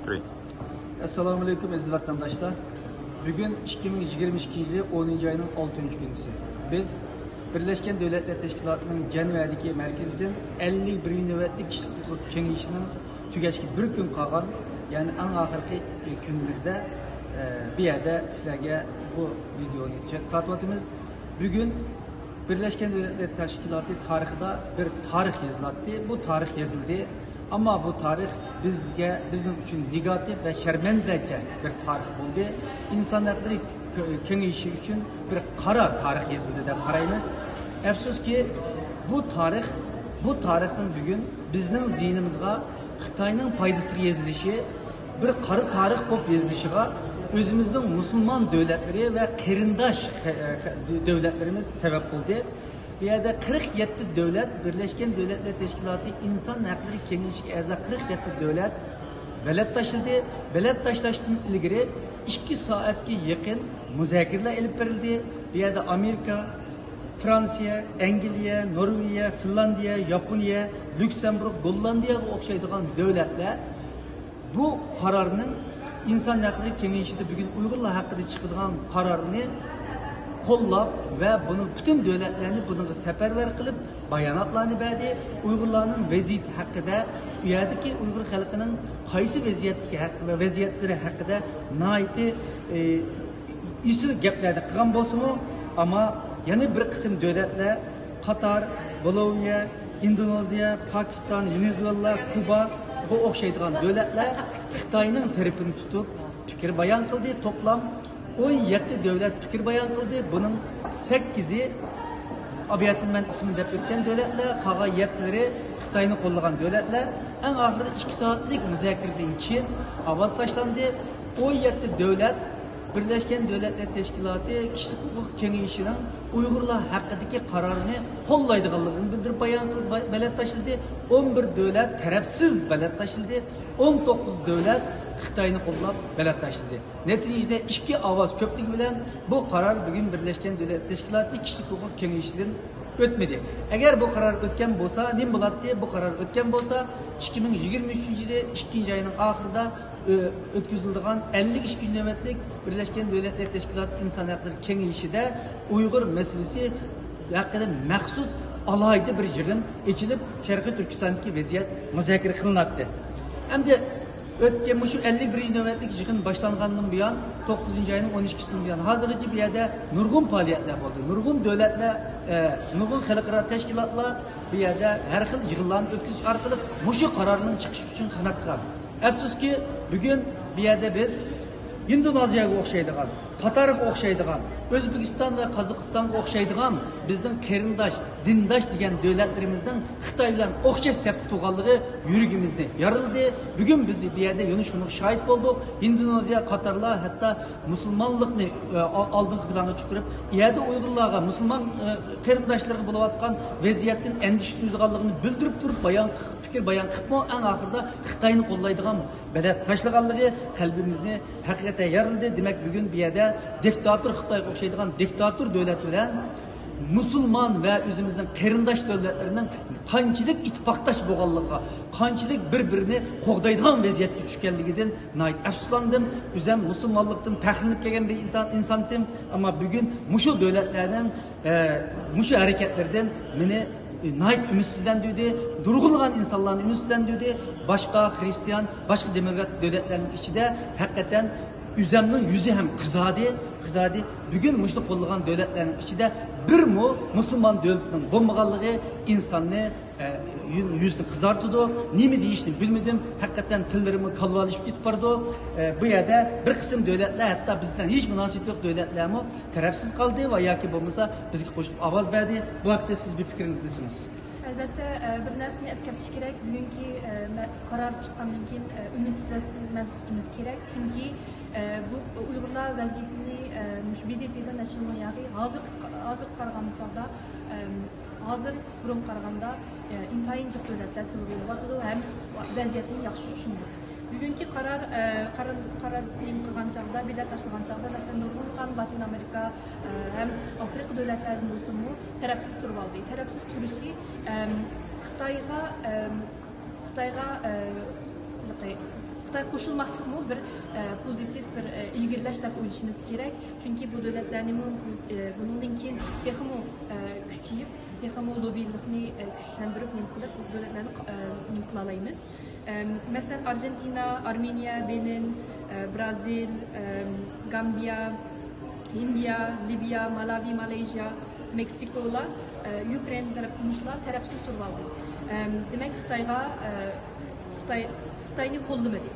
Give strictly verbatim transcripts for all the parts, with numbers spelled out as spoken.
ئەسسالامۇئەلەيكۇم، ئەزىز ۋەتەنداشلار. بۈگۈن ئىككى مىڭ يىگىرمە ئىككىنچى يىلى ئونىنچى ئاينىڭ ئالتىنچى كۈنىسى. بىز بىرلەشكەن دۆلەتلەر تەشكىلاتىنىڭ جەنۋەدىكى مەركىزىدىن ئەللىك بىرىنچى نۆۋەتلىك كىشىلىك ھوقۇق كېڭىشىنىڭ تۈگەشكە بىر كۈن قالغان، يەنى ئەڭ ئاخىرقى كۈنلىرىدە، ئە، بۇ يەردە سىلەرگە بۇ ۋىدېئونى تارتىۋاتىمىز. بۈگۈن بىرلەشكەن دۆلەتلەر تەشكىلاتى تارىخىدا بىر تارىخ يېزىلاتتى. بۇ تارىخ يېزىلدى. ئەمما بۇ تارىخ بىزگە، بىزنىڭ ئۈچۈن نېگاتىپ ۋە شەرمەندىچە بىر تارىخ بولدى. ئىنسان ھەقلىرى كېڭىشى ئۈچۈن بىر قارا تارىخ يېزىلدى دەپ قارايمىز. ئەپسۇسكى، بۇ تارىخ، بۇ تارىخنىڭ بۈگۈن بىزنىڭ زىيىنىمىزغا، خىتاينىڭ پايدىسىغا يېزىلىشى، بىر قارا تارىخ بولۇپ يېزىلىشىغا ئۆزىمىزنىڭ مۇسۇلمان دۆلەتلىرى ۋە قېرىنداش، ئە، ئە، دۆلەتلىرىمىز سەۋەب بولدى. بۇ يەردە قىرىق يەتتە دۆلەت، بىرلەشكەن دۆلەتلەر تەشكىلاتى ئىنسان ھەقلىرى كېڭىشىگە ئەزا قىرىق يەتتە دۆلەت بېلەت تاشلىدى. بېلەت تاشلاشتىن ئىلگىرى ئىككى سائەتكە يېقىن مۇزاكىرىلەر ئېلىپ بېرىلدى. بۇ يەردە ئامېرىكا، فرانسىيە، ئەنگلىيە، نورۋېگىيە، فىنلاندىيە، ياپونىيە، ليۇكسېمبۇرگ، گوللاندىيەگە ئوخشايدىغان دۆلەتلەر بۇ قارارنىڭ، ئىنسان ھەقلىرى كېڭىشىدە بۈگۈن ئۇيغۇرلار ھەققىدە چىقىدىغان قارارنى قوللاپ ۋە بۇنىڭ پۈتۈن دۆلەتلەرنى بۇنىڭغا سەپەرۋەر قىلىپ باياناتلارنى بەردى. ئۇيغۇرلارنىڭ ۋەزىيىتى ھەققىدە، ئۇ يەردىكى ئۇيغۇر خەلقىنىڭ قايسى ۋەزىيەتتىكى ھەق-، ۋەزىيەتلىرى ھەققىدە ناھايىتى، ئى، ئېسىل گەپلەرنى قىلغان بولسىمۇ، ئەمما يەنە بىر قىسىم دۆلەتلەر، قاتار، بولىۋىيە، ئىندونېزىيە، پاكىستان، ۋېنېزۇېلا، كۇباغا ئوخشايدىغان دۆلەتلەر خىتاينىڭ تەرىپىنى تۇتۇپ پىكىر بايان قىلدى. توپلام ئون يەتتە دۆلەت پىكىر بايان قىلدى. بۇنىڭ سەككىزى، ئابىياتىن مەن ئىسمىنى دەپ ئۆتكەن دۆلەتلەر، قالغان يەتتىلىرى خىتاينى قوللىغان دۆلەتلەر. ئەڭ ئاخىرىدا ئىككى سائەتلىك مۇزاكىرىدىن كېيىن ئاۋاز تاشلاندى. ئون يەتتە دۆلەت بىرلەشكەن دۆلەتلەر تەشكىلاتى كىشىلىك ھوقۇق كېڭىشىنىڭ ئۇيغۇرلار ھەققىدىكى قارارنى قوللايدىغانلىقىنى بىلدۈرۈپ بايان قىلىپ، بەلەت تاشلىدى. ئون بىر دۆلەت تەرەپسىز بەلەت تاشلىدى. ئون توققۇز دۆلەت خىتاينى قوللاپ بەلەت تاشلىدى. نەتىجىدە ئىككى ئاۋاز كۆپلۈكى بىلەن بۇ قارار بۈگۈن بىرلەشكەن دۆلەت تەشكىلاتى كىشىلىك ھوقۇق كېڭىشىدىن ئۆتمىدى. ئەگەر بۇ قارار ئۆتكەن بولسا، نېمە بولاتتى؟ بۇ قارار ئۆتكەن بولسا، ئىككى مىڭ يىگىرمە ئۈچىنچى يىلى ئىككىنچى ئاينىڭ ئاخىرىدا ئۆ-، ئۆتكۈزۈلىدىغان ئەللىك ئىككىنچى نۆۋەتلىك بىرلەشكەن دۆلەتلەر تەشكىلاتى ئىنسان ھەقلىرى كېڭىشىدە ئۇيغۇر مەسىلىسى ھەققىدە مەخسۇس ئالاھىدە بىر يىغىن ئېچىلىپ، شەرقىي تۈركىستاندىكى ۋەزىيەت مۇزاكىرە قىلىناتتى. ئەمدى ئۆتكەن مۇشۇ ئەللىك بىرىنچى نۆۋەتلىك يىغىن باشلانغاندىن بۇيان، توققۇزىنچى ئاينىڭ ئون ئىككىسىدىن بۇيان، ھازىرغىچە بۇ يەردە نۇرغۇن پائالىيەتلەر بولدى. نۇرغۇن دۆلەتلەر، ئە، نۇرغۇن خەلقئارا تەشكىلاتلار بۇ يەردە ھەر خىل يىغىنلارنى ئۆتكۈزۈش ئارقىلىق مۇشۇ قارارنىڭ چىقىشى ئۈچۈن خىزمەت قىلغان. ئەپسۇسكى، بۈگۈن بۇ يەردە بىز ئىندونېزىيەگە ئوخشايدىغان، قاتارغا ئوخشايدىغان، ئۆزبېكىستان ۋە قازاقىستانغا ئوخشايدىغان بىزنىڭ قېرىنداش، دىنداش دېگەن دۆلەتلىرىمىزنىڭ خىتاي بىلەن ئوخشاش سەپتە تۇرغانلىقى يۈرىكىمىزنى يارىلىدى. بۈگۈن بىز بۇ يەردە يەنە شۇنىڭغا شاھىت بولدۇق. ئىندونېزىيە، قاتارلار ھەتتا مۇسۇلمانلىقنى، ئە، ئا-، ئالدىنقى پىلانغا چىقىرىپ، ئۇ يەردە ئۇيغۇرلارغا، مۇسۇلمان، ئە، قېرىنداشلىرىغا بولۇۋاتقان ۋەزىيەتتىن ئەندىشە تۇيىدىغانلىقىنى بىلدۈرۈپ تۇرۇپ، بايان، پىكىر بايان قىلىپمۇ، ئەڭ ئاخىرىدا خىتاينى قوللايدىغان بەلەت تاشلىغانلىقى قەلبىمىزنى ھەقىقەتەن يارىلىدى. دېمەك، بۈگۈن بۇ يەردە دىكتاتور خىتايغا ئوخشايدىغان دىكتاتور دۆلەت بىلەن مۇسۇلمان ۋە ئۆزىمىزنىڭ قېرىنداش دۆلەتلىرىنىڭ قانچىلىك ئىتتىپاقداش بولغانلىقىغا، قانچىلىك بىر-بىرىنى قوغدايدىغان ۋەزىيەتكە چۈشكەنلىكىدىن ناھايىتى ئەپسۇسلاندىم. ئۆزۈم مۇسۇلمانلىقتىن پەخىرلىنىپ كەلگەن بىر ئىنسان، ئىنسانتىم. ئەمما بۈگۈن مۇشۇ دۆلەتلەرنىڭ، ئە، مۇشۇ ھەرىكەتلىرىدىن مېنى، ئە، ناھايىتى ئۈمىدسىزلەندۈردى. نۇرغۇنلىغان ئىنسانلارنى ئۈمىدسىزلەندۈردى. باشقا خرىستىيان، باشقا دېموكراتىك دۆلەتلەرنىڭ ئىچىدە ھەقىقەتەن ئۆزەمنىڭ يۈزى ھەم قىزاردى، قىزاردى. بۈگۈن مۇشۇنى قوللىغان دۆلەتلەرنىڭ ئىچىدە بىرمۇ مۇسۇلمان دۆلىتىنىڭ بولمىغانلىقى ئىنساننى، ئە، يۈ-، يۈزىنى قىزارتىدۇ. نېمە دېيىشنى بىلمىدىم. ھەقىقەتەن تىللىرىممۇ كالۋالىشىپ كېتىپ بارىدۇ. ئە، بۇ يەردە بىر قىسىم دۆلەتلەر، ھەتتا بىز بىلەن ھېچ مۇناسىۋىتى يوق دۆلەتلەرمۇ تەرەپسىز قالدى ۋە ياكى بولمىسا بىزگە قوشۇلۇپ ئاۋاز بەردى. بۇ ھەقتە سىز بىر پىكرىڭىزنى دېسىڭىز. ئەلۋەتتە، ئە، بىر نەرسىنى ئەسكەرتىش كېرەك. بۈگۈنكى، ئە، مە-، قارار چىققاندىن كېيىن، ئە، ئۈمىدسىزلەنمەسلىكىمىز كېرەك. چۈنكى، ئە، بۇ ئۇيغۇرلار ۋەزىيىتىنى، ئە، مۇشۇ بى دى تى ناشونال ياغى ھازىرقى، ھازىرقى قارىغاندا، ئە، ھازىر بۇرۇنقى قارىغاندا، ئە، ئىنتايىن جىق دۆلەتلەر تىلغا ئېلىۋاتىدۇ ھەم ۋەزىيەتنى ياخشى چۈشىنىدۇ. بۈگۈنكى قارار، ئە، قارار، قارار نېمە قىلغان چاغدا، بېلەت تاشلىغان چاغدا، مەسىلەن، نۇرغۇنلىغان لاتىن ئامېرىكا، ئە، ھەم ئافرىقا دۆلەتلەردىن بولسىمۇ تەرەپسىز تۇرۇۋالدى. تەرەپسىز تۇرۇشى، ئەم، خىتايغا، ئەم، خىتايغا، ئە، خىتاي قوشۇلماسلىقمۇ بىر، ئە، پوزىتىپ بىر، ئە، ئىلگىرىلەش دەپ ئويلىشىمىز كېرەك. چۈنكى بۇ دۆلەتلەرنىمۇ بىز، ئە، بۇنىڭدىن كېيىن تېخىمۇ، ئە، كۈچىيىپ، تېخىمۇ لوببىلىقنى، ئە، كۈچلەندۈرۈپ، نېمە قىلىپ، بۇ دۆلەتلەرنى، ئە، نېمە قىلالايمىز. ئە، مەسىلەن، ئارژېنتىنا، ئارمېنىيە، بېنىن، ئە، برازىل، ئە، گامبىيا، ھىندىيە، لىبىيە، مالاۋى، مالايزىيا، مېكسىكولا، ئە، يۇكرېين تەرەپ، مۇشۇلار تەرەپسىز تۇرۇۋالدى. ئە، دېمەك، خىتايغا، ئە، خىتاي، خىتاينى قوللىمىدى.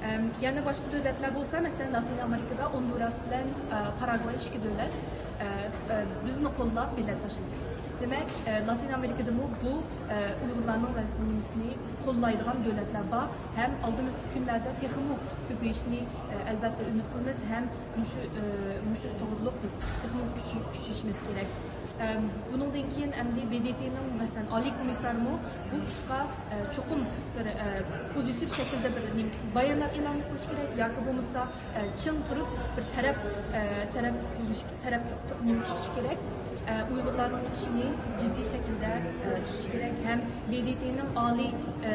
ئەم، يەنە باشقا دۆلەتلەر بولسا، مەسىلەن، لاتىن ئامېرىكىدا ئوندۇراس بىلەن، ئە، پاراگۋاي ئىككى دۆلەت، ئە، ئە، بىزنى قوللاپ بېلەت تاشلىدى. دېمەك، ئە، لاتىن ئامېرىكىدىمۇ بۇ، ئە، ئۇيغۇرلارنىڭ ۋەز-، نېمىسىنى قوللايدىغان دۆلەتلەر بار ھەم ئالدىمىزدىكى كۈنلەردە تېخىمۇ كۆپىيىشىنى، ئە، ئەلۋەتتە ئۈمىد قىلىمىز ھەم مۇشۇ، ئە، مۇشۇ توغرۇلۇق بىز تېخىمۇ كۈچ-، كۈچىشىمىز كېرەك. ئەم، بۇنىڭدىن كېيىن ئەمدى ب د ت نىڭ، مەسىلەن، ئالىي كومىسسارمۇ بۇ ئىشقا، ئە، چوقۇم بىر، ئە، پوزىتىپ شەكىلدە بىر نېمە، بايانات ئېلان قىلىش كېرەك ياكى بولمىسا، ئە، چىڭ تۇرۇپ بىر تەرەپ، ئە، تەرەپ بولۇش، تەرەپ تۇ-، تۇ-، نېمە تۇتۇش كېرەك. ئە، ئۇيغۇرلارنىڭ ئىشىنى جىددىي شەكىلدە، ئە، تۇتۇش كېرەك ھەم ب د ت نىڭ ئالىي، ئە،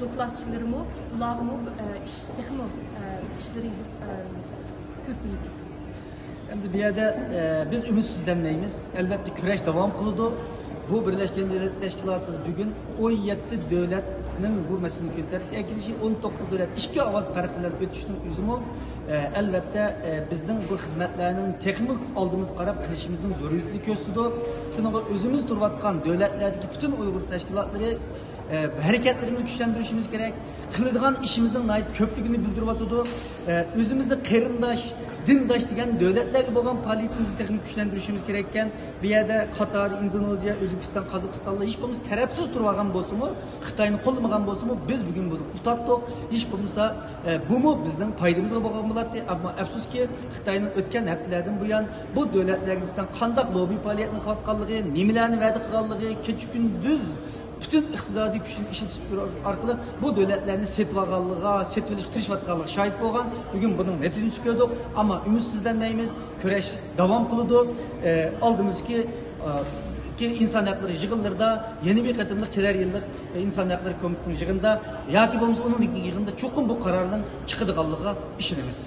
دوكلاتچىلىرىمۇ، ئۇلارغىمۇ، ئە، ئىش، تېخىمۇ، ئە، ئىشلىرى يېزىپ، ئە، كۆپىيىدۇ. ئەمدى بۇ يەردە، ئە، بىز ئۈمىدسىزلەنمەيمىز. ئەلۋەتتە، كۈرەش داۋام قىلىدۇ. بۇ بىرلەشكەن دۆلەتلەر تەشكىلاتىدا بۈگۈن ئون يەتتە دۆلەتنىڭ بى د ت نىڭ بۇ مەسىلىنى كۈن تەرتىپكە ئەكىرىشى، ئون توققۇز دۆلەت ئىككى ئاۋاز پەرق بىلەن ئۆتۈشنىڭ ئۆزىمۇ، ئە، ئەلۋەتتە، ئە، بىزنىڭ بۇ خىزمەتلەرنىڭ تېخىمۇ ئالدىمىزغا قاراپ قىلىشىمىزنىڭ زۆرۈرىيىتىنى كۆرسىتىدۇ. شۇنىڭغا ئۆزىمىز تۇرۇۋاتقان دۆلەتلەردىكى پۈتۈن ئۇيغۇر تەشكىلاتلىرى، ئە، ھەرىكەتلىرىمىزنى كۈچلەندۈرۈشىمىز كېرەك. قىلىدىغان ئىشىمىزنىڭ ناھايىتى كۆپلۈكىنى بىلدۈرۈۋاتىدۇ. ئە، ئۆزىمىزنى قېرىنداش، دىنداش دېگەن دۆلەتلەرگە بولغان پائالىيىتىمىزنى تېخىمۇ كۈچلەندۈرۈشىمىز كېرەككەن. بۇ يەردە قاتار، ئىندونېزىيە، ئۆزبېكىستان، قازاقىستانلار ھېچ بولمىسا تەرەپسىز تۇرۇۋالغان بولسىمۇ، خىتاينى قوللىمىغان بولسىمۇ، بىز بۈگۈن بۇنى ئۇتاتتۇق. ھېچ بولمىسا، ئە، بۇمۇ بىزنىڭ پايدىمىزغا بولغان بولاتتى. ئەمما ئەپسۇسكى، خىتاينىڭ ئۆتكەن ھەپتىلەردىن بۇيان بۇ دۆلەتلەرگە نىسبەتەن قانداق لوببى پائالىيەتنى قىلىۋاتقانلىقى، نېمىلەرنى ۋەدە قىلغانلىقى، كېچە كۈندۈز پۈتۈن ئىقتىسادىي كۈچىنى ئىشلىتىش ئارقىلىق بۇ دۆلەتلەرنى سېتىۋالغانلىقىغا، سېتىۋېلىشقا تىرىشىۋاتقانلىقىغا شاھىت بولغان. بۈگۈن بۇنىڭ نەتىجىسىنى كۆردۇق. ئەمما ئۈمىدسىزلەنمەيمىز. كۈرەش داۋام قىلىدۇ. ئە، ئالدىمىزدىكى، ئە، كى ئىنسان ھەقلىرى يىغىنلىرىدا يەنە بىر قېتىملىق كېلەر يىللىق ئىنسان ھەقلىرى كومىتېتىنىڭ يىغىنىدا ياكى بولمىسا ئۇنىڭدىن كېيىنكى يىغىندا چوقۇم بۇ قارارنىڭ چىقىدىغانلىقىغا ئىشىنىمىز.